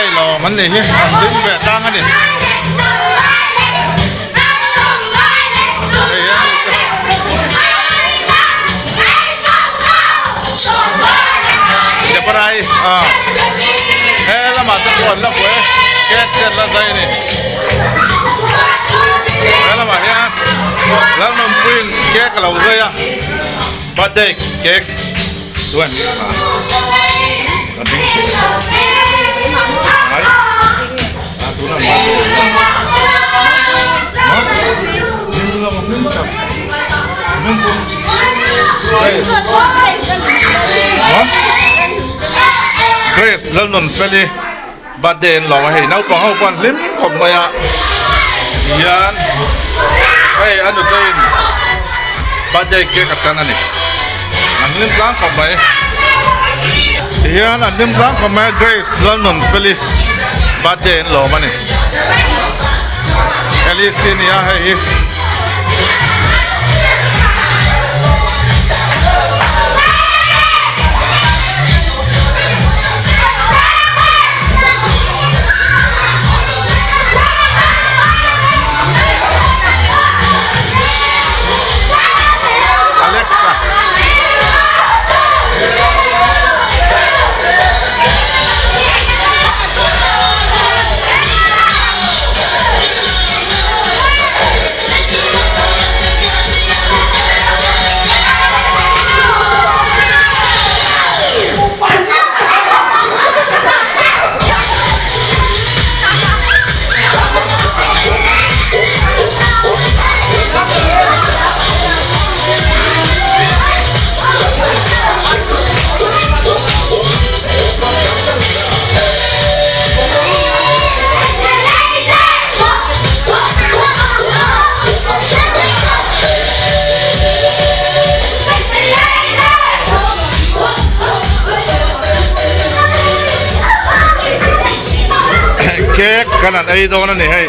Birthday lawm an nih hi an hlim ve tlang a ni. Hei hian mi te Deborah-i ah he lamah te pawh an la buai cake te an la zai a ni. He lamah hian Lalnunpuiin cake a lo zai a birthday cake chuan a ding ngai a tuna Grace Lalnunfeli birthday an lawm a hei naupang ho pawh an hlim khawp mai a tihian hei a nuteiin birthday cake a chan a ni an hlim tlang khawp mai tihian an hlim tlang khawp mai a Grace Lalnunfeli birthday an lawm a ni Alice a ni a hei hi. Alexa. Cake kan han ei dawn a ni hei.